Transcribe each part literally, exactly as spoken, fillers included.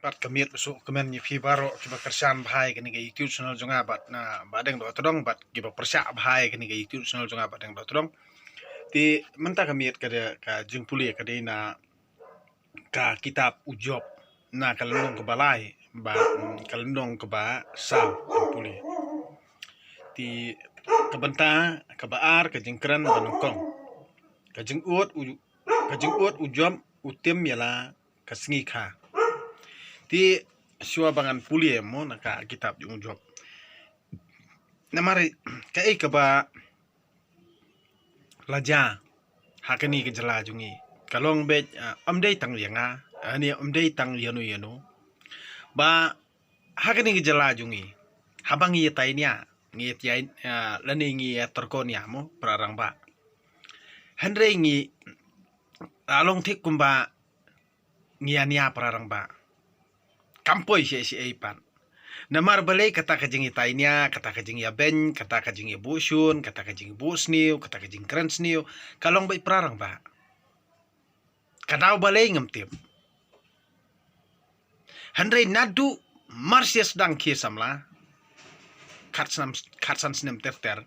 Bad ka miet ba suk kmen ïa phi baroh kiba kyrshan bha ïa kane ka YouTube channel jong nga bad na Bahdeng Dohtdong bad kiba pyrshah bha ïa kane ka YouTube channel jong nga Bahdeng Dohtdong. Te mynta ka miet ka dei ka jingpule ka dei na ka kitab u Job na ka lynnong kaba lai bad, mm, ka lynnong kaba saw jingpule. Te ka bynta kaba ar ka jingkren ba nyngkong. Ka jingud u, ka jingud u Job u tim ïa la ka sngi kha. Te shuwa ba ngan pule mo na ka kitab jong u Job. Namar kaei kaba la jia ha kane ka jylla jong ngi. Ka long beit, ah, ym dei tang ïa nga, ah, ne ym dei tang ïa no ïa no. Ba ha kane ka jylla jong ngi, haba ngi ïa tainia, ngi ïa, ah, lane ngi ïa tyrkonia mo para rangbah. Hynrei ngi, ah, long thik kumba ngi ïa nia para rangbah. Kam poi shi shi ei pat. Namar balei kata ka jingïatainia, kata ka jingïabeiñ, kata ka jingïabuh shun, kata ka jingbuh sniew, kata ka jingkren sniew, ka long beit para rangbah. Ka daw balei ngam tip. Hynrei naduh mar shisha sdang khie samla. Khat san, khat san snem ter ter.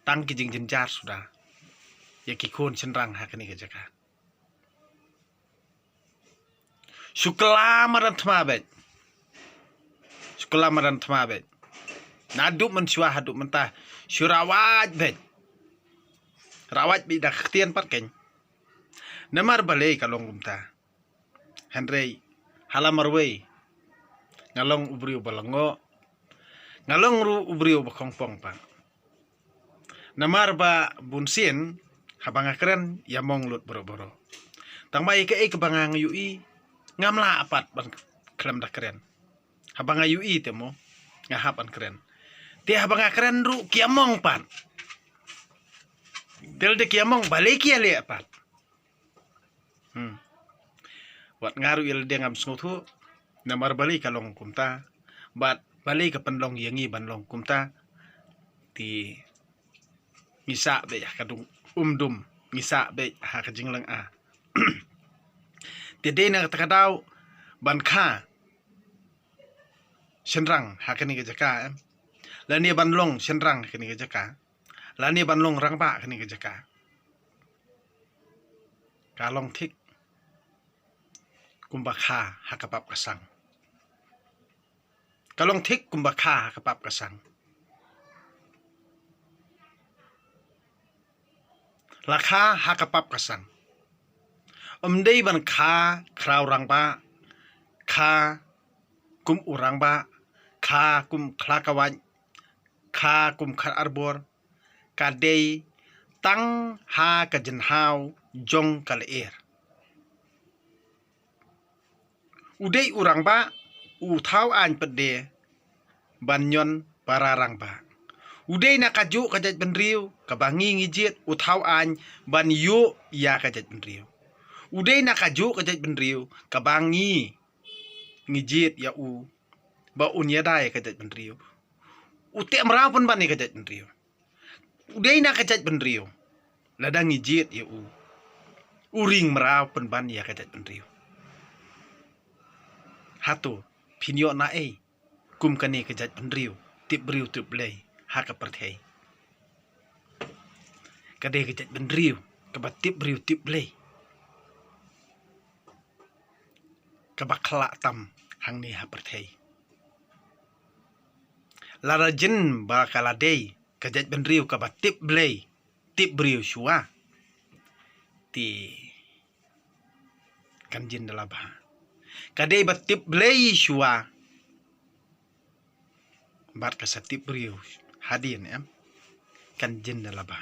Tang ki jingjynjar suda ïa ki khun shynrang ha kane ka jaka. Shu kylla madan thma beit. Shu kylla madan thma beit. Naduh mynshuwa haduh mynta shu rawait beit. Rawait beit da ka ktien pat keiñ. Namar balei ka long kumta. Hynrei ha la marwei nga long u briew ba lyngngoh. Nga long ruh u briew ba khongpong pat. Namar ba bunsien haba nga kren ïa mong lut baroh baroh. Tang ba ïa kaei kaba nga ïohi ngam lah pat ban khlem da kren. Haba nga ïohi te mo nga hap ban kren. Te haba nga kren ruh ki ïa mong pat. Te lada ki ïa mong balei ki ïa leh pat. Hmm. Wat nga ruh ïa lade ngam sngewthuh namar balei ka long kumta. Bad balei ka pynlong ïa ngi ban long kumta. Te ngi sah beit ha ka dung um dum, ngi sah beit ha ka jinglynga. Te dei na kata ka daw ban kha shynrang ha kane ka jaka, em. Lane ban long shynrang ha kane ka jaka. Lane ban long rangbah ha kane ka jaka. Ka long thik kumba kha ha ka pap ka sang. Ka long thik kumba kha ha ka pap ka sang. La kha ha ka pap ka sang. Ym dei ban kha khraw rangbah, kha kum u rangbah, kha kum khla kawait, kha kum khar arbor, ka dei tang ha ka jynhaw jong ka lyer. U dei u rangbah u thaw aiñ pat de ban ñion para rangbah. U dei na kajuh ka jaitbynriew kaba ngi ngi jied u thaw aiñ ban ïuh ïa ka jaitbynriew. U dei na kajuh ka jaitbynriew kaba ngi ngi jied ïa u ba un ïada ïa ka jaitbynriew. U teh mraw pynban ïa ka jaitbynriew. U dei na ka jaitbynriew. Lada ngi jied ïa u, u ring mraw pynban ïa ka jaitbynriew. Hato phin ïoh na ei kum kane ka jaitbynriew tip briew tip Blei ha ka pyrthei. Ka dei ka jaitbynriew kaba tip briew tip Blei kaba khlak tam hangne ha pyrthei. Lada jin ba ka la dei ka jaitbynriew kaba tip Blei tip briew shuwa, te kan jin da la bha. Ka dei ba tip Blei shuwa bad ka sa tip briew hadien, em, kan jin da la bha.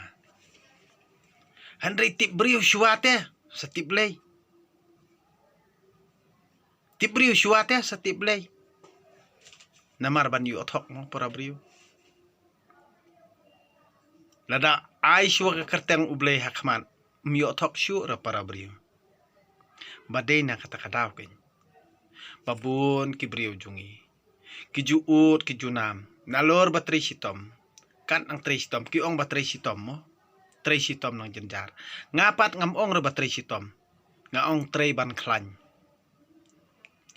Hynrei tip briew shuwa te sa tip Blei. Tip briew shuwa te sa tip Blei. Namar ban ïoh thok mo para briew. Lada ai shuwa ka kyrteng u Blei ha khmat, ym ïoh thok shuh re para briew. Ba dei na kata ka daw keiñ ba bun ki briew jong ngi ki ju ud ki ju nam nalor ba trei shitom. Kat nang trei shitom, ki ong ba trei shitom mo. Trei shitom nang jynjar. Nga pat ngam ong re ba trei shitom. Nga ong trei ban khlaiñ.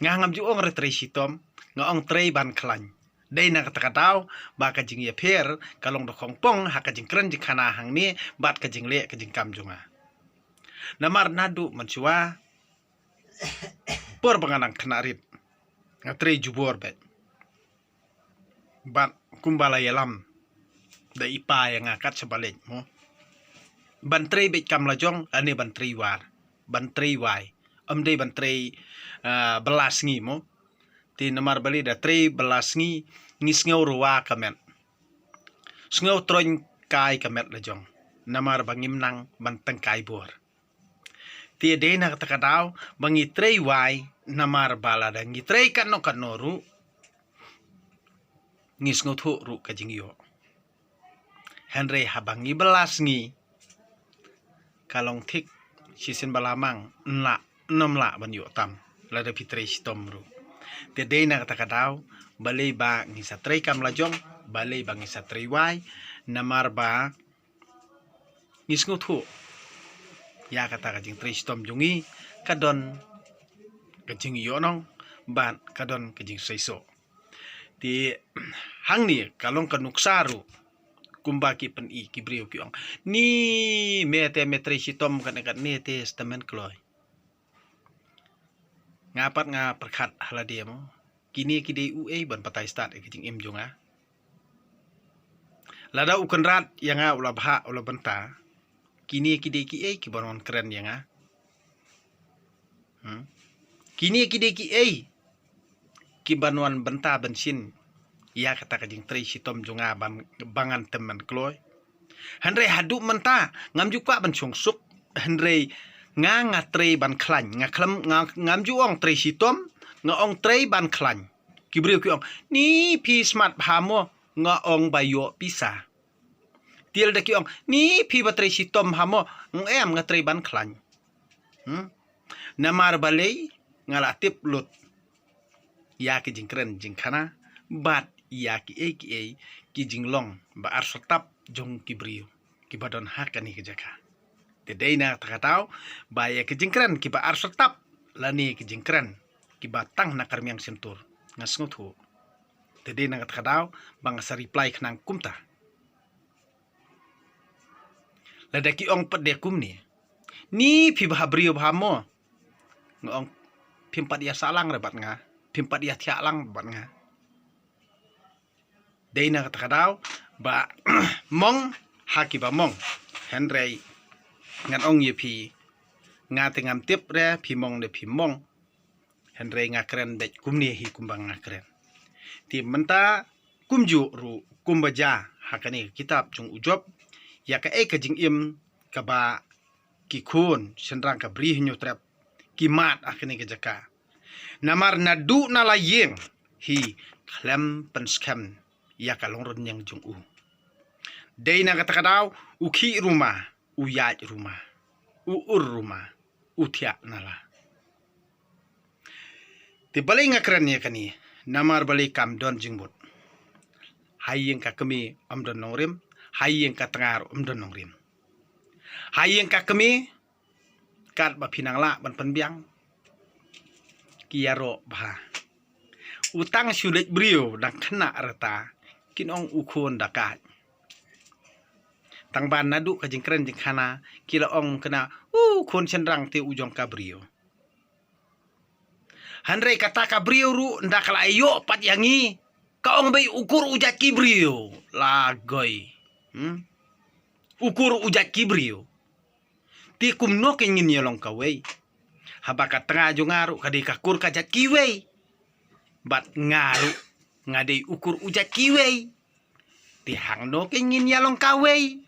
Nga ngam ju ong re trei shitom, nga ong trei ban khlaiñ. Dei na kata ka daw ba ka jingïapher ka long da khongpong ha ka jingkren jingkhana hangne bad ka jingleh ka jingkam jong nga. Namar naduh mynshuwa por ba nga nang khynnah rit, nga trei jubor beit. Bad kumba la ïalam da i pa ïa nga kat shaba leit mo, ban trei beit kam la jong, lane ban trei war, ban trei wai. Ym dei ban trei, ah, bylla sngi mo. Te namar balei? Da trei bylla sngi ngi sngew rwa ka met, sngew troiñ kai ka met la jong, namar ba ngim nang ban tyngkai bor. Te dei na kata ka daw ba ngi trei wai, namar ba lada ngi trei katno katno ruh, ngi sngewthuh ruh ka jingïoh. Hynrei haba ngi bylla sngi, ka long thik shisien ba la mang, ym lah, ym lah ban ïoh tam lada phi trei shitom ruh. Te dei na kata ka daw, balei ba ngi sa trei kam la jong, balei ba ngi sa trei wai? Namar ba ngi sngewthuh ïa kata ka jingtrei shitom jong ngi ka don ka jingïohnong bad ka don ka jingseisoh. Te hangne ka long ka nuksa ruh, kumba ki pyni ki briew ki ong, ni me te me trei shitom katne katne te stamen kloi. Nga pat nga pyrkhat ha lade mo, kine ki dei uei ban batai stad ïa ka jingim jong nga? Lada u Kynrad ïa nga u la bha u la bynta, kine ki dei kiei ki ban wan kren ïa nga? Hmm? Kine ki dei kiei ki ban wan bynta bynsin ïa kata ka jingtrei shitom jong nga ban, ba ngan tymmen kloi? Hynrei haduh mynta ngam ju kwah ban shong suk, hynrei nga, nga trei ban khlaiñ, nga khlem, nga, ngam ju ong trei shitom, nga ong trei ban khlaiñ. Ki briew ki ong, ni phi smat bha mo, nga ong ba ïoh pisa. Te lada ki ong, ni phi ba trei shitom bha mo, nga ong em, nga trei ban khlaiñ. Hmm? Namar balei? Nga la tip lut ïa ki jingkren jingkhana bad ïa kiei kiei ki jinglong ba ar syrtap jong ki briew kiba don ha kane ka jaka. Te dei na kata ka daw ba ïa ki jingkren kiba ar syrtap lane ki jingkren kiba tang na ka rmiang shyntur, nga sngewthuh. Te dei na kata ka daw ba nga sa reply khnang kumta. Lada ki ong pat de kumne, ni phi bha briew bha mo, nga ong, phim pat ïa sah lang re bad nga, phim pat ïa thiah lang bad nga. Dei na kata ka daw ba mong ha kiba mong. Hynrei ngan ong ïa phi, nga te ngam tip re phi mong ne phim mong. Hynrei nga kren beit kumne hi kumba nga kren. Te mynta kumjuh ruh kumba jia ha kane ka kitab jong u Job, ïa kaei ka jingim kaba ki khun shynrang ka Bri Hynñiewtrep ki mad ha kane ka jaka. Namar naduh na la ïing hi khlem pynskhem ïa ka longrynïeng jong u. Dei na kata ka daw, u khih ruma, u ïaid ruma, u ur ruma, u thiah na la. Te balei nga kren ïa kane? Namar balei? Kam don jingmut. Ha ïing ka kmie ym don nongrim, ha ïing ka tnga ruh ym don nongrim. Ha ïing ka kmie, katba phi nang lah ban pynbiang, ki ïaroh bha. U tang shu leit briew dang khynnah rta, kin ong u khun da kait. Tang ban naduh ka jingkren jingkhana ki la ong kane, u khun shynrang te u jong ka briew. Hynrei kata ka briew ruh ynda ka la ïoh pat ïa ngi, ka ong, bei u kur u jait ki briew. Lagoi. Hmm? U kur u jait ki briew. Te kumno kein ngin ïalong kawei? Haba ka tnga jong nga ruh ka dei ka kur ka jait kiwei, bad nga ruh nga dei u kur u jait kiwei. Te hangno kein ngin ïalong kawei?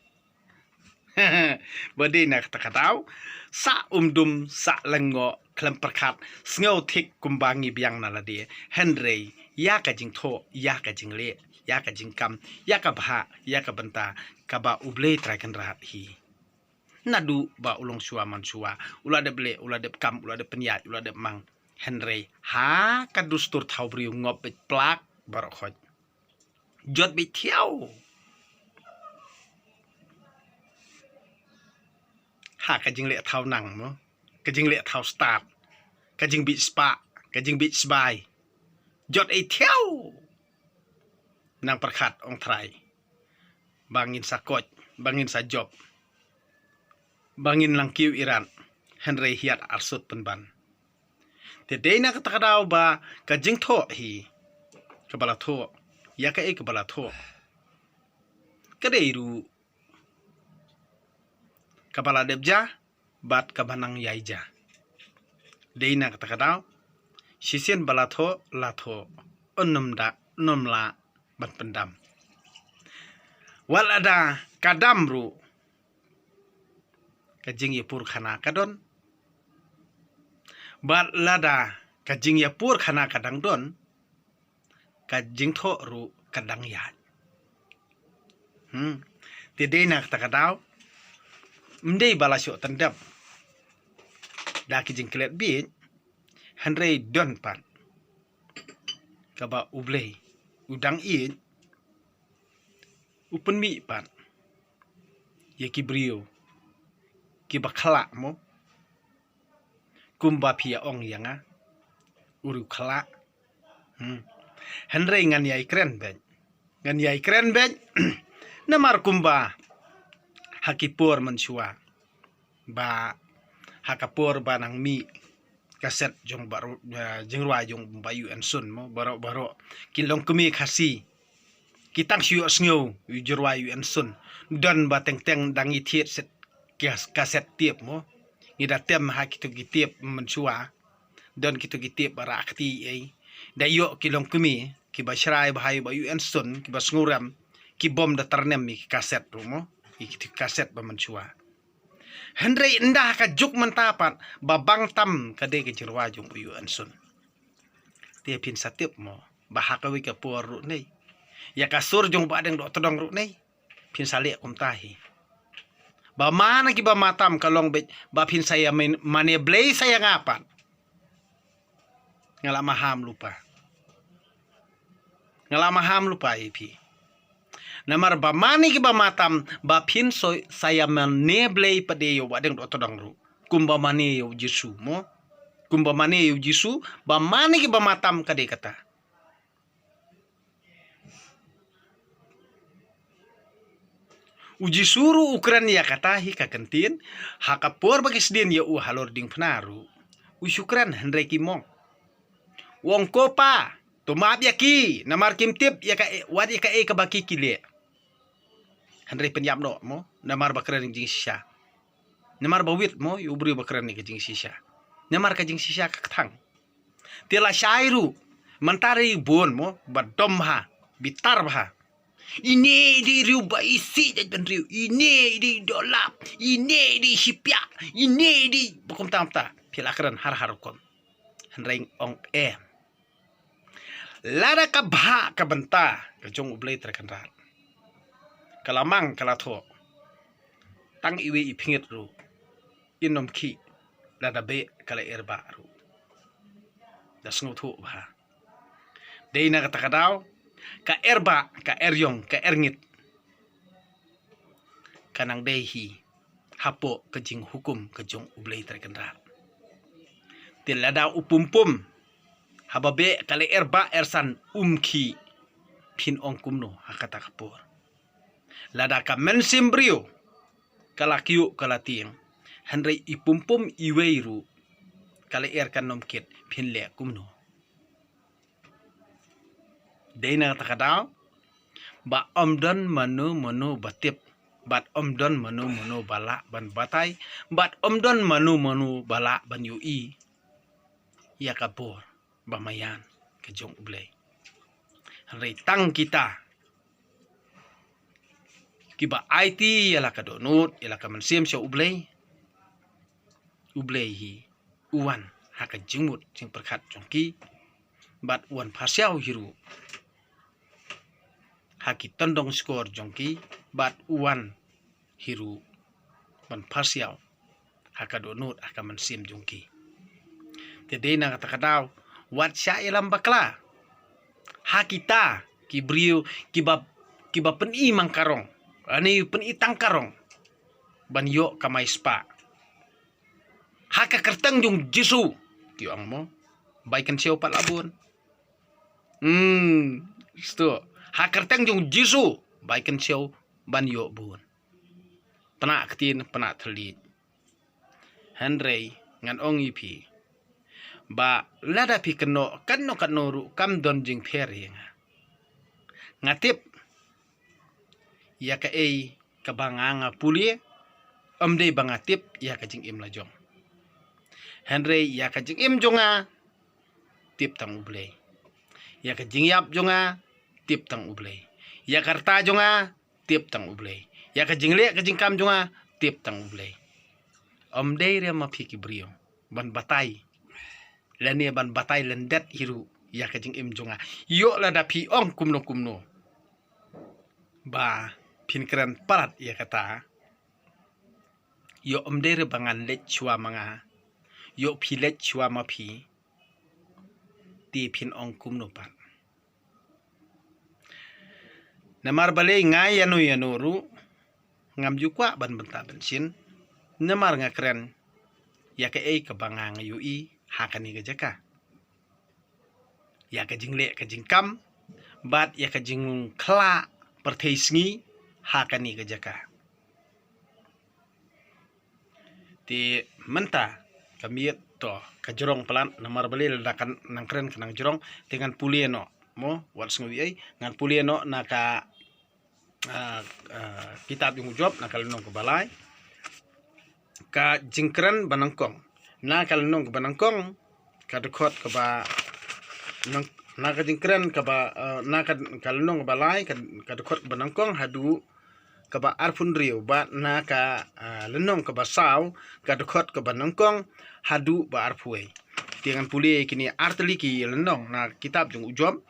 Ba dei na kata ka daw, sah umdum, sah lyngngoh, khlem pyrkhat, sngew thik kumba ngi biang na lade. Hynrei ïa ka jingthoh, ïa ka jingleh, ïa ka jingkam, ïa ka bhah, ïa ka bynta, kaba U Blei Trai Kynrad hi. Naduh ba u longshuwa manshuwa, u la dep leh, u la dep kam, u la dep pynïaid, u la dep mang. Hynrei ha ka dustur thaw briew ngop beit plak baroh khoit. Jot beit thiaw. Ha ka jingleh thaw nang mo, ka jingleh thaw stad, ka jingbit spah, ka jingbit sbai. Jot ei thiaw. Nang pyrkhat ong Trai. Ba ngin sa koit, ba ngin sa jop. Ba ngin lang kiew irat, hynrei hiat arsut pynban. Te dei na kata ka daw ba ka jingthoh hi, kaba la thoh, ïa kaei kaba la thoh. Ka dei ruh, kaba la dep ja, bad kaba nang ïai ja. Dei na kata ka daw, shisien ba la thoh, la thoh, un ym da, un ym lah, ban pyndam. Wat lada ka dam ruh, ka jingïapur khana ka don. Bad lada ka jingïapur khana ka dang don, ka jingthoh ruh ka dang ïaid. Hmm. Te dei na kata ka daw, ym dei ba la shoh tyndep da ki jingklet bieit, hynrei don pat kaba U Blei u dang ïeit, u pynmih pat ïa ki briew kiba khlah mo. Kumba phi ïa ong ïa nga, u ruh khlah. Hmm. Hynrei ngan ïai kren beit. Ngan ïai kren beit. Namar kumba ha ki por mynshuwa, ba ha ka por ba nang mih kaset jong baroh, eh, jingrwai jong Bah U N Sun mo, baroh baroh ki longkmie Khasi. Ki tang shu ïohsngew ïa u jingrwai U N Sun. Don ba teng teng dang ïa thied set kas-, kaset tip mo. Ngi da tem ha kito ki tip mynshuwa. Don kito ki tip ba rah kti ei. Da ïoh ki longkmie, kiba shrai bha ïa Bah U N Sun, kiba sngewrem, ki bym da tyrnem ïa ki kaset ruh mo. Ïa kito ki kaset ba mynshuwa. Hynrei ynda ha ka juk mynta pat, ba bang tam ka dei ka jingrwai jong Bah U N Sun. Te phin sa tip mo, ba ha kawei ka por ruh nei, ïa ka sur jong Bah Deng Dohtdong ruh nei, phin sa leh kumta hi. Ba man kiba matam ka long beit, ba phin sa ïa man-, mane blei sa ïa nga pat. Nga la maham lypa. Nga la maham lypa ïa phi. Namar ba mane kiba matam, ba phin so-, sa ïa mane blei pat ïa u Bah Deng Dohtdong ruh. Kumba mane ïa u Jisu mo. Kumba mane ïa u Jisu, ba mane kiba matam ka dei kata. U Jisu ruh u kren ïa kata hi ka kyntien, ha ka por ba ki sdien ïa u halor diengphna ruh. U shu kren hynrei ki mong. U ong ko Pa, to map ïa ki, namar kim tip ïa ka, wat ïa kaei kaba ki ki leh. Hynrei pynïap noh mo, namar ba kren jingshisha. Namar ba wit mo, ïa u briew ba kren ïa ka jingshisha. Namar ka jingshisha ka kthang. Te lashai ruh, mynta ruh bun mo, ba dom bha, bitar bha. Ine i dei riew ba isih jaitbynriew, ine i dei doh lap, ine i dei shiphiah, ine i dei ba kumta kumta. Phi la kren har har rukom. Hynrei ong em. Lada ka bhah ka bynta ka jong U Blei Trai Kynrad, ka la mang ka la thoh. Tang iwei i pyngngit ruh in ym khih lada beh ka la er bah ruh. Da sngewthuh bha. Dei na kata ka daw, ka er bah, ka er ïong, ka er ngit, ka nang dei hi hapoh ka jinghukum ka jong U Blei Trai Kynrad. Te lada u pum pum, haba beh ka la er bah er san um khih, phin ong kumno ha kata ka por. Lada ka mynsiem briew ka la kyiuh ka la tieng, hynrei i pum pum iwei ruh ka la er kan ym kit, phin leh kumno? Dei na kata ka daw, ba ym don mano mano ba tip, bad ym don mano mano ba lah ban batai, bad ym don mano mano ba lah ban ïohi ïa ka bor ba maïan ka jong U Blei. Hynrei tang kita kiba aiti ïa la ka dohnud, ïa la ka mynsiem sha U Blei, U Blei hi u wan ha ka jingmut jingpyrkhat jong ki, bad u wan pharsiaw hi ruh ha ki tyndong shkor jong ki, bad u wan hi ruh ban pharsiaw ha ka dohnud, ha ka mynsiem jong ki. Te dei na kata ka daw, wat shah ïalam bakla ha kita ki briew kiba, kiba pyni mang ka rong, ani pyni tang ka rong ban ïoh kamai spah. Ha ka kyrteng jong Jisu, ki ong mo. Bai kynshew pat la bun. Hmm, stu. Ha kyrteng jong Jisu, bai kynshew ban ïoh bun. Pynah ktien, pynah thylliej. Hynrei ngan ong ïa phi ba lada phi kynnoh katno katno ruh kam don jingpher ïa nga. Nga tip ïa kaei kaba nga nga pule, ym dei ba nga tip ïa ka jingim la jong. Hynrei ïa ka jingim jong nga, tip tang U Blei. Ïa ka jingïap jong nga, tip tang U Blei. Ïa ka rta jong nga, tip tang U Blei. Ïa ka jingleh ka jingkam jong nga, tip tang U Blei. Ym dei re ma phi ki briew ban batai, lane ban batai lyndet hi ruh ïa ka jingim jong nga. Ïoh lada phi ong kumno kumno ba phin kren palat ïa kata. Ïoh ym dei re ba ngan leit shuwa ma nga. Ïoh phi leit shuwa ma phi. Te phin ong kumno pat. Namar balei nga ïano ïano ruh ngam ju kwah ban bynta ban shin. Namar nga kren ïa kaei kaba nga nga ïohi ha kane ka jaka. Ïa ka jingleh ka jingkam bad ïa ka jingkhlah pyrthei sngi ha kane ka jaka. Te mynta ka miet to ka jrong palat, namar balei lada kan nang kren ka nang jrong. Te ngan pule noh mo, wat sngew ei, ngan pule noh na ka, ah, ah, kitab jong u Job, na ka lynnong kaba lai, ka jingkren ba nyngkong. Na ka lynnong kaba nyngkong, ka dkhot kaba nyng-, na ka jingkren kaba, ah, na ka, ka lynnong kaba lai, ka, ka dkhot kaba nyngkong haduh kaba arphew hynriew, bad na ka, ah, lynnong kaba saw, ka dkhot kaba nyngkong haduh ba arphew wei. Te ngan pule kine artylli ki lynnong na kitab jong u Job.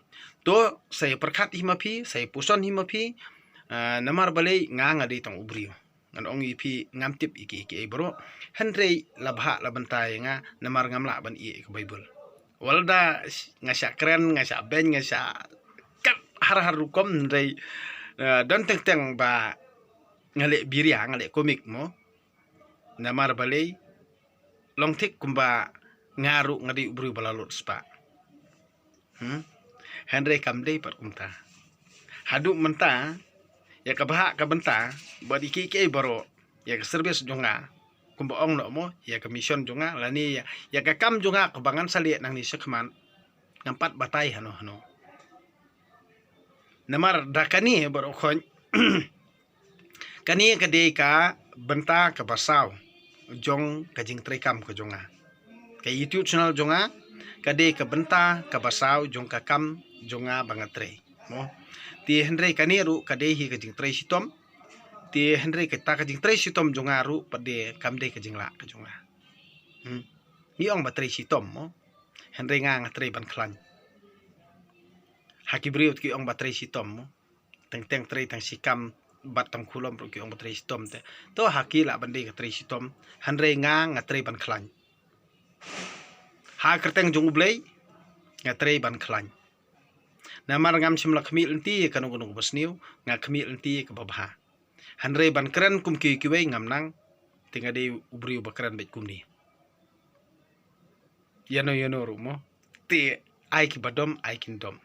To sa ïa pyrkhat hi ma phi, sa ïa puson hi ma phi. Ah, namar balei nga nga dei tang u briew. Ngan ong ïa phi ngam tip ïa ki, ïa ki ei baroh. Hynrei la bha la bynta ïa nga namar ngam lah ban ïeh ïa ka Baibl. Wat la da nga shah kren, nga shah beiñ, nga shah kat har har rukom, hynrei, eh, don teng teng ba nga leh biria, nga leh komik mo. Namar balei long thik kumba nga ruh nga dei u briew ba la lut spah. Hmm? Hynrei kam dei pat kumta. Haduh mynta, ïa ka bha ka bynta bad ïa ki ki ei baroh, ïa ka service jong nga, kumba ong noh mo, ïa ka mission jong nga, lane ïa, ïa ka kam jong nga kaba ngan sa leh nangne shakhmat, ngam pat batai hano hano. Namar da kane baroh khoit, kane ka dei ka bynta kaba saw jong ka jingtrei kam ka jong nga. Ka YouTube channel jong nga ka dei ka bynta kaba saw jong ka kam jong nga ba nga trei mo. Te hynrei kane ruh ka dei hi ka jingtrei shitom. Te hynrei kata ka jingtrei shitom jong nga ruh pat de kam dei ka jinglah ka jong nga. Hmm. Ngi ong ba trei shitom mo. Hynrei nga nga trei ban khlaiñ. Ha ki briew ki ong ba trei shitom mo. Teng teng trei tang shi kam bad tang khulom ruh ki ong ba trei shitom te. To ha ki lah ban dei ka trei shitom. Hynrei nga nga trei ban khlaiñ. Ha kyrteng jong U Blei nga trei ban khlaiñ. Namar ngam shym la khmih lynti ïa kano kano kaba sniew, nga khmih lynti ïa kaba bha. Hynrei ban kren kum ki kiwei ngam nang, te nga dei u briew ba kren beit kumne. Ïano ïano ruh mo. Te ai kiba dom, ai kin dom.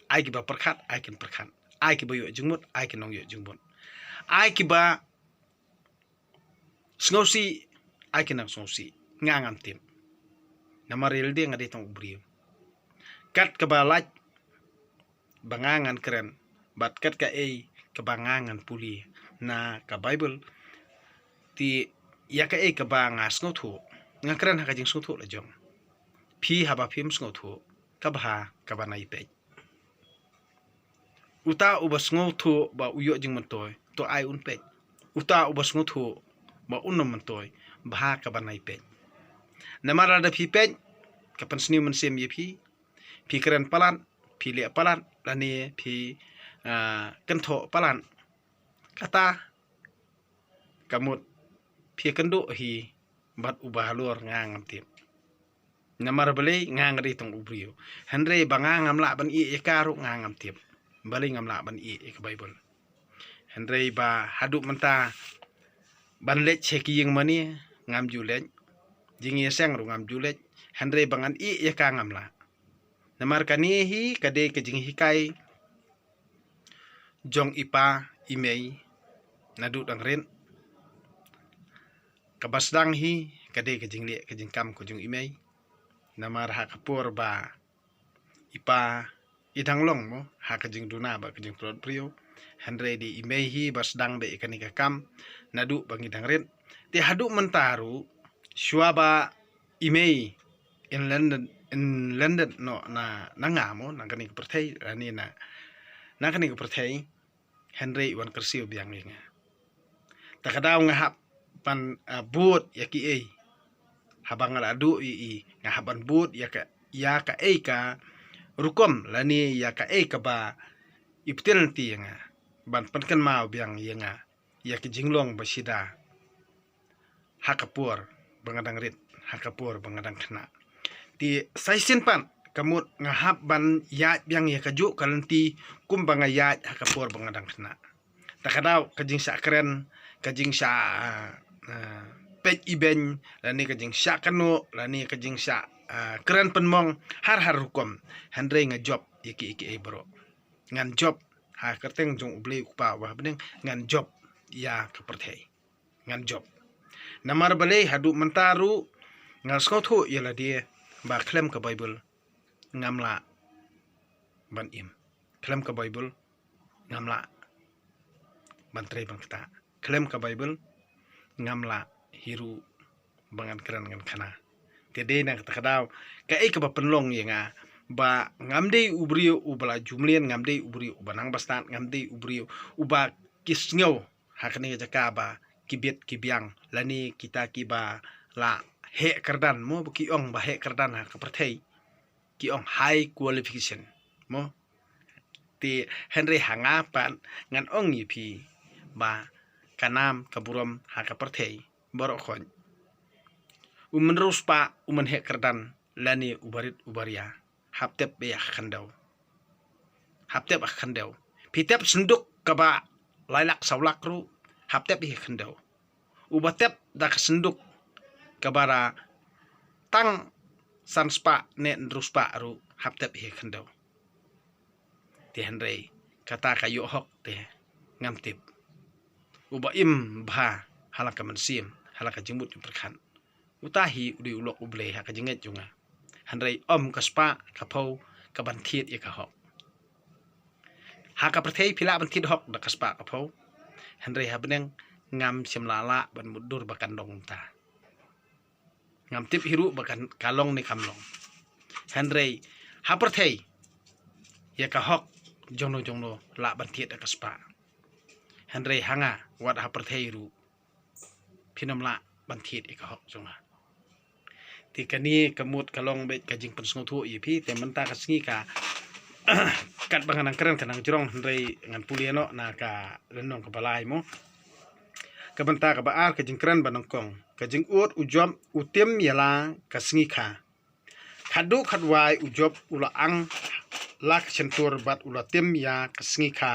Ai kiba pyrkhat, ai kin pyrkhat. Ai kiba ïoh jingmut, ai kin nang ïoh jingmut. Ai kiba sngewsih, ai kin nang sngewsih. Nga ngam tip. Namar ïa lade nga dei tang u briew. Kat kaba lait ba nga ngan kren bad kat kaei kaba nga ngan pule na ka Baibl. Te ïa kaei kaba nga sngewthuh, nga kren ha ka jingsngewthuh la jong. Phi haba phim sngewthuh, ka bha kaba nai peit. Uta uba sngewthuh ba u ïoh jingmyntoi, to ai un peit. Uta uba sngewthuh ba un ym myntoi, bha kaba nai peit. Namar lada phi peit, ka pynsniew mynsiem ïa phi, phi kren palat, phi leh palat, lane phi, ah, kynthoh palat. Kata ka mut phi kynduh hi bad uba halor nga ngam tip. Namar balei nga nga dei tang u briew. Hynrei ba nga ngam lah ban ïeh ïa ka ruh nga ngam tip. Balei ngam lah ban ïeh ïa ka Baibl. Hynrei ba haduh mynta ban leit sha ki ïing mane ngam ju leit. Jingïaseng ruh ngam ju leit. Hynrei ba ngan ïeh ïa ka ngam lah. Namar kane hi ka dei ka jinghikai jong i pa i mei naduh dang rit. Kaba sdang hi ka dei ka jingleh ka jingkam ka jong i mei. Namar ha ka por ba i pa i dang long mo ha ka jingduna bad ka jingpynlut briew. Hynrei dei i mei hi ba sdang beit ïa kane ka kam naduh ba ngi dang rit. Te haduh mynta ruh shuwa ba i mei in landed, in landed noh na, na nga mo, na kane ka pyrthei, lane na, na kane ka pyrthei, hynrei i wan kyrsiew biang ïa nga. Ta ka daw nga hap ban, ah, bud ïa kiei. Haba nga la duh ïa i, nga hap ban bud ïa ka, ïa kaei ka rukom lane ïa kaei kaba i pynthikna ïa nga. Ban pynkynmaw biang ïa nga ïa ki jinglong ba shida ha ka por ba nga dang rit, ha ka por ba nga dang khynnah. Te sa shisien pat ka mut nga hap ban ïaid biang ïa kajuh ka lynti kumba nga ïaid ha ka por ba nga dang khynnah. Ta ka daw ka jingshah kren, ka jingshah, ah, ah, peit ibeiñ, lane ka jingshah kynnoh, lane ka jingshah, ah, kren pynmong, har har rukom. Hynrei nga jop ïa kiei kiei baroh. Ngan jop ha ka kyrteng jong U Blei U Kpa uba ha bneng, ngan jop ïa ka pyrthei. Ngan jop. Namar balei haduh mynta ruh nga sngewthuh ïa lade ba khlem ka Baibl ngam lah ban im. Khlem ka Baibl ngam lah ban trei ban ktah. Khlem ka Baibl ngam lah hi ruh ba ngan kren ngan khana. Te dei na kata ka daw kaei kaba pynlong ïa nga ba ngam dei u briew uba la ju mlien, ngam dei u briew uba nang bastad, ngam dei u briew uba ki sngew ha kane ka jaka ba ki bit ki biang lane kita kiba la heh kyrdan mo, ba ki ong ba heh kyrdan ha ka pyrthei ki ong high qualification mo. Te hynrei ha nga pat ngan ong ïa phi ba ka nam ka burom ha ka pyrthei baroh khoit, u mynriewspah, u mynheh kyrdan lane u barit u baria, hap tep ïa ka khyndew. Hap tep ïa ka khyndew. Phi tep synduk kaba lai lak saw lak ruh, hap tep ïa ka khyndew. Uba tep da ka synduk kaba da tang san spah ne hynriew spah ruh, hap tep ïa ka khyndew. Te hynrei kata ka ïoh hok te ngam tip. Uba im bha ha la ka mynsiem, ha la ka jingmut jingpyrkhat, uta hi u dei u lok U Blei ha ka jingngeit jong nga. Hynrei ym ka spah ka phew kaban thied ïa ka hok. Ha ka pyrthei phi lah ban thied hok da ka spah ka phew, hynrei ha bneng ngam shym la lah ban mutdur ba kan long kumta. Ngam tip hi ruh ba kan, ka long ne kam long. Hynrei ha pyrthei ïa ka hok jongno jongno lah ban thied da ka spah. Hynrei ha nga wat ha pyrthei ruh phin ym lah ban thied ïa ka hok jong nga. Te kane ka mut ka long beit ka jingpynsngewthuh ïa phi. Te mynta ka sngi ka, katba nga nang kren ka nang jrong, hynrei ngan pule noh na ka lynnong kaba lai mo. Ka bynta kaba ar, ka jingkren ba nyngkong. Ka jingud u Job u tim ïa la ka sngi kha. Khatduh khatwai u Job u la ang la ka shyntur bad u la tim ïa ka sngi kha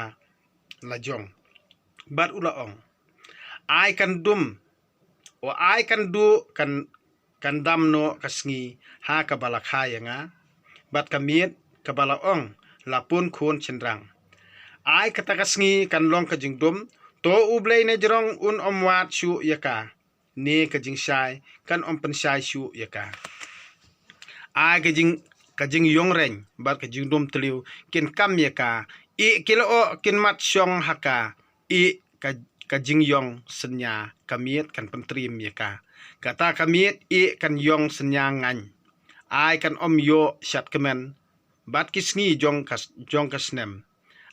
la jong. Bad u la ong, ai kan dum, o ai kan duh kan, kan dam noh ka sngi ha kaba la kha ïa nga, bad ka miet kaba la ong, la pun khun shynrang. Ai kata ka sngi kan long ka jingdum, to U Blei na jrong un ym wad shuh ïa ka, ne ka jingshai kan ym pynshai shuh ïa ka. Ai ka jing, ka jingïong reng bad ka jingdum tliw kin kam ïa ka, ïeh ki lyoh kin mat shong ha ka, ïeh ka, ka jingïong synñia ka miet kan pyntriem ïa ka. Kata ka miet ïeh kan ïong synñia ngaiñ. Ai kan ym ïoh shad kmen bad ki sngi jong ka, jong ka snem.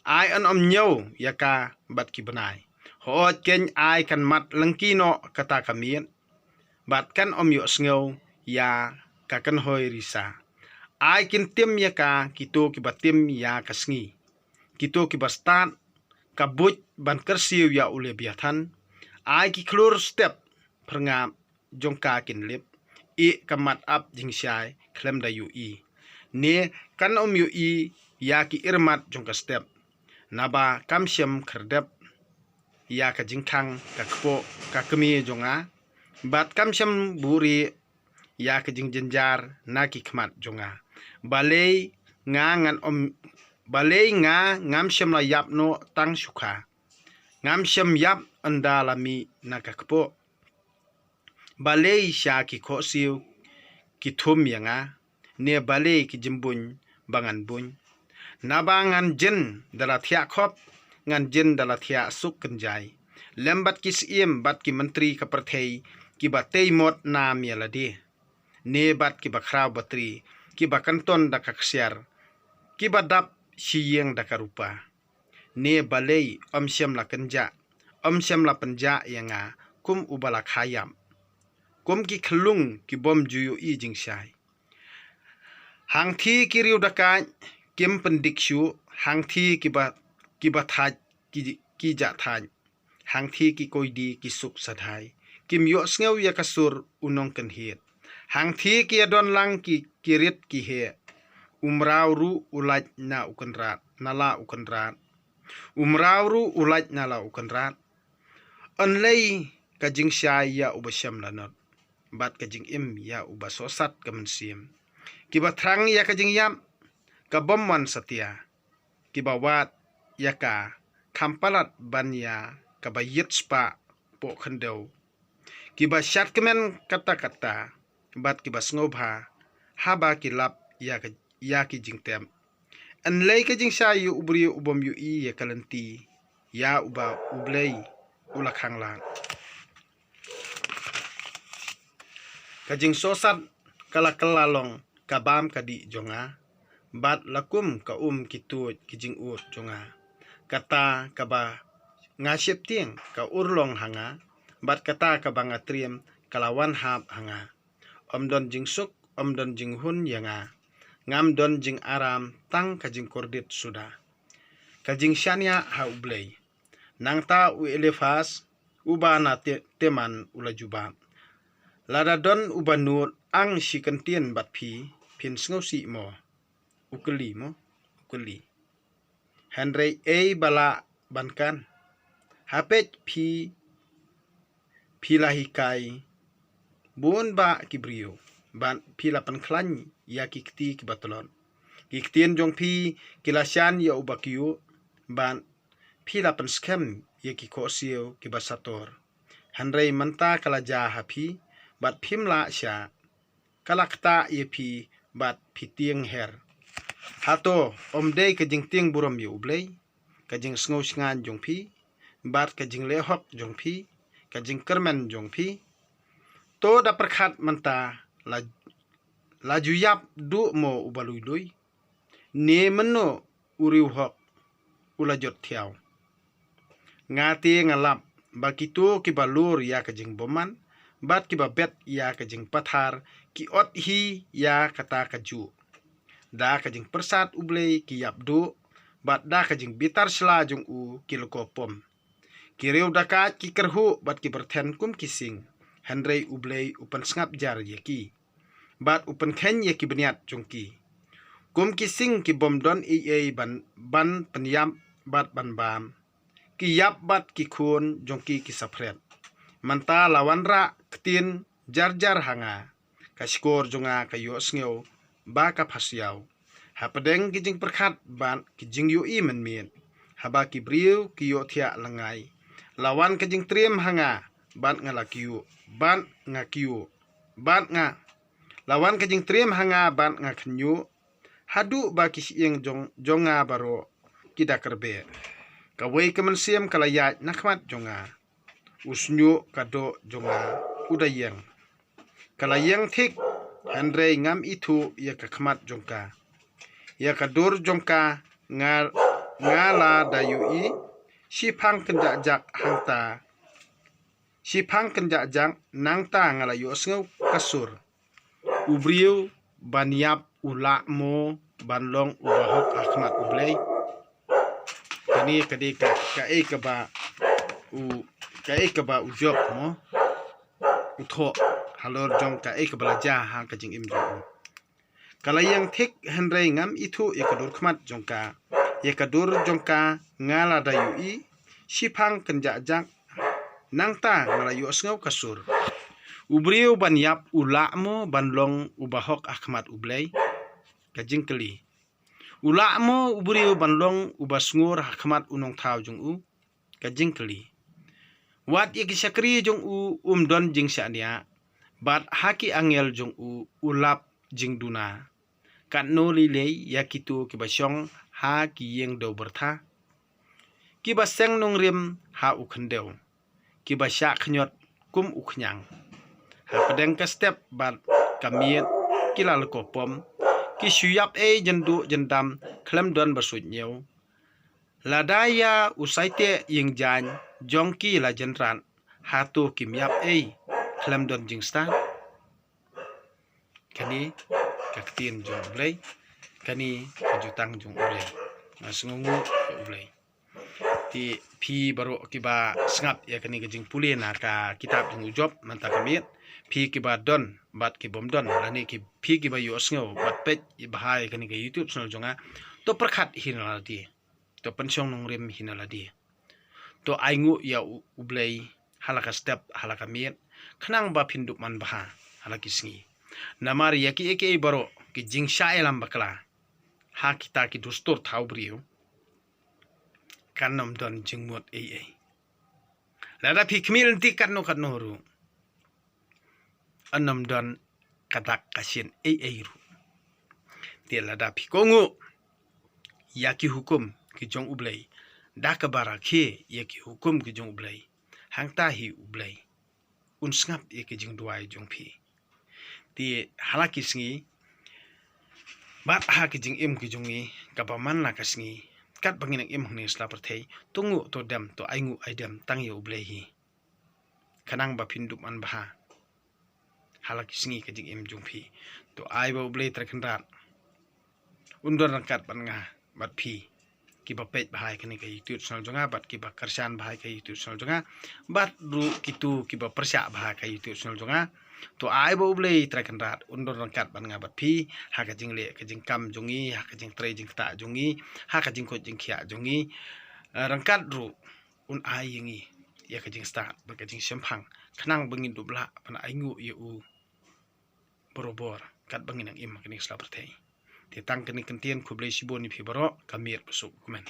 Ai yn ym ñiew ïa ka bad ki bnai. Hooid keiñ ai kan mat lyngki noh kata ka miet, bad kan ym ïohsngew ïa ka kynhoi risa. Ai kin tim ïa ka kito kiba tim ïa ka sngi, kito kiba stad ka buit ban kyrsiew ïa u Lebiathan. Ai ki khlur step phyrngap jong ka kin lip, ïeh ka mat ap jingshai khlem da ïohi, ne kan ym ïohi ïa ki irmat jong ka step. Naba kam shym khyrdep ïa ka jingkhang ka kpoh ka kmie jong nga, bad kam shym buhrieh ïa ka jingjynjar na ki khmat jong nga. Balei nga ngan ym, balei nga ngam shym la ïap noh tang shu kha. Ngam shym ïap ynda la mih na ka kpoh. Balei sha ki khohsiew ki thum ïa nga, ne balei ki jingbuiñ ba ngan buiñ. Naba ngan jin da la thiah khop, ngan jin da la thiah suk kynjai. Lem bad ki siem bad ki myntri ka pyrthei, kiba tei mot nam ïa lade. Ne bad kiba khraw batri, kiba kynton da ka ksiar, kiba dap shi ïing da ka rupa. Ne balei ym shym la kynjah, ym shym la pynjah ïa nga, kum uba la kha ïap. Kum ki khyllung ki bym ju ïohi jingshai. Hangthie ki riew dakaid kim pyndik shuh, hangthie kiba, kiba thait ki, ki jah thait. Hangthie ki koidi ki suk sadhai. Kim ïohsngew ïa ka sur u nongkynhied. Hangthie ki ïadon lang ki, ki rit ki heh. U mraw ruh u lait na u kynrad, na la u kynrad. U mraw ruh u lait na la u kynrad. Yn lei ka jingshai ïa uba shem lanot, bad ka jingim ïa uba sohsat ka mynsiem. Kiba thrang ïa ka jingïap ka bym wan satia. Kiba wad ïa ka kham palat ban ïa kaba ïit spah poh khyndew. Kiba shad kmen katta katta, bad kiba sngewbha haba ki lap ïa ka, ïa ki jingtep. Yn lei ka jingshai ïa u briew u bym ïohi ïa ka lynti ïa uba U Blei u la khang lad. Ka jingsohsat ka la kylla long ka bam ka dih jong nga, bad la kum ka um ki tuid ki jingud jong nga. Kata kaba nga sheptieng ka urlong ha nga, bad kata kaba nga triem ka la wan hap ha nga. Ym don jingsuk, ym don jinghun ïa nga. Ngam don jingaram, tang ka jingkordit suda. Ka jingshaniah ha U Blei. Nangta u Eliphas uba na Te-, Teman u la jubab: Lada don uba nud ang shi kyntien bad phi, phin sngewsih mo? U kylli mo, u kylli. Hynrei ei ba lah ban kan? Ha peit phi, phi la hikai bun bah ki briew, bad phi la pynkhlaiñ ïa ki kti kiba tlot. Ki ktien jong phi ki la shan ïa uba kyiuh, bad phi la pynskhem ïa ki khohsiew kiba sator. Hynrei mynta ka la jia ha phi, bad phim lah shah. Ka la ktah ïa phi bad phi tieng her. Hato ym dei ka jingtieng burom ïa U Blei, ka jingsngew shngaiñ jong phi, bad ka jingleh hok jong phi, ka jingkyrmen jong phi? To da pyrkhat mynta, la, la ju ïap duh mo uba lui lui? Ne mynno u riewhok u la jot thiaw? Nga te nga lap ba kito kiba lur ïa ka jingbymman bad kiba bet ïa ka jingpathar ki ot hi ïa kata kajuh. Da ka jingpyrsad U Blei ki ïap duh, bad da ka jingbitar shla jong u ki lyngkho pom. Ki riew dakaid ki kyrhuh bad ki byrthen kum ki sing, hynrei U Blei u pynsngap jar ïa ki, bad u pynkheiñ ïa ki bniat jong ki. Kum ki sing ki bym don ei ei ban, ban pynïap bad ban bam, ki ïap bad ki khun jong ki ki saphriang. Mynta la wanrah ktien jar jar ha nga. Ka shkor jong nga ka ïohsngew ba ka phasiaw hapdeng ki jingpyrkhat bad ki jingïohi mynmiet. Haba ki briew ki ïohthiah lyngngai, la wan ka jingtriem ha nga, bad nga la kyiuh, bad nga kyiuh, bad nga, la wan ka jingtriem ha nga bad nga khynñiuh, haduh ba ki shyieng jong, jong nga baroh ki da kyrbeh. Kawei ka mynsiem ka la ïaid na khmat jong nga. U shñiuh ka doh jong nga u da ïeng. Ka la ïeng thik, hynrei ngam ithuh ïa ka khmat jong ka. Ïa ka dur jong ka nga, nga la da ïohi, shiphang kynjah jak hangta. Shiphang kynjah jak nangta nga la ïohsngew ka sur. U briew ban ïap u lah mo ban long uba hok ha khmat U Blei? Kane ka dei ka, kaei kaba u, kaei kaba u Job mo u thoh halor jong kaei kaba la jia ha ka jingim jong u. Ka la ïeng thik, hynrei ngam ithuh ïa ka dur khmat jong ka. Ïa ka dur jong ka nga la da ïohi, shiphang kynjah jak nangta nga la ïohsngew ka sur. U briew ban ïap u lah mo ban long u bahok ha khmat U Blei? Ka jingkylli. U lah mo u briew ban long u basngur ha khmat u nongthaw jong u? Ka jingkylli. Wat ïa ki shakri jong u um don jingshaniah, bad ha ki angel jong u u lap jingduna. Katno lei lei ïa kito kiba shong ha ki ïing dew byrtha, kiba seng nongrim ha u khyndew, kiba shah khñiot kum u khñiang. Ha pdeng ka step bad ka miet ki la lako pom, ki shu ïap ei jynduh jyndam khlem don ba suit ñiew. Lada ïa u saiteh ïing jaiñ jong ki la jynrat, hato kim ïap ei khlem don jingstad? Kane ka ktien jong U Blei, kane ka jutang jong U Blei. Nga sngewnguh ïa U Blei. Te phi baroh kiba sngap ïa kane ka jingpule na ka kitab jong u Job mynta ka miet, phi kiba don bad ki bym don, lane ki, phi kiba ïohsngew bad peit bha ïa kane ka YouTube channel jong nga, to pyrkhat hi na lade, to pynshong nongrim hi na lade. To ainguh ïa U, U Blei ha la ka step, ha la ka miet, khnang ba phin dup man bha ha la ki sngi. Namar ïa kiei kiei baroh, ki jingshah ïalam bakla ha kita ki dustur thaw briew, kan ym don jingmut ei ei. Lada phi khmih lynti katno katno ruh, yn ym don ka dak ka shin ei ei ruh. Te lada phi kohnguh ïa ki hukum ki jong U Blei, da kaba rakhe ïa ki hukum ki jong U Blei, hangta hi U Blei un sngap ïa ki jingduwai jong phi. Te ha la ki sngi bad ha ki jingim ki jong ngi kaba man la ka sngi, katba ngi nang im hangne sla pyrthei, to nguh to dem, to ainguh aidem tang ïa U Blei hi, khnang ba phin dup man bha ha la ki sngi ka jingim jong phi. To ai ba U Blei Trai Kynrad un don ryngkat bad nga bad phi, kiba peit bha ïa kane ka YouTube channel jong nga bad kiba kyrshan bha ïa ka YouTube channel jong nga, bad ruh kito kiba pyrshah bha ïa ka YouTube channel jong nga. To ai ba U Blei Trai Kynrad un don ryngkat bad nga bad phi ha ka jingleh ka jingkam jong ngi, ha ka jingtrei jingktah jong ngi, ha ka jingkoit jingkhiah jong ngi. Eh, ryngkat ruh un ai ïa ngi ïa ka jingstad bad ka jingshemphang, khnang ba ngin dup lah ban ainguh ïa u barobor katba ngi nang im ha kane ka sla pyrthei. Te tang kane ka ktien, khublei shibun ïa phi baroh, ka miet ba suk kumne.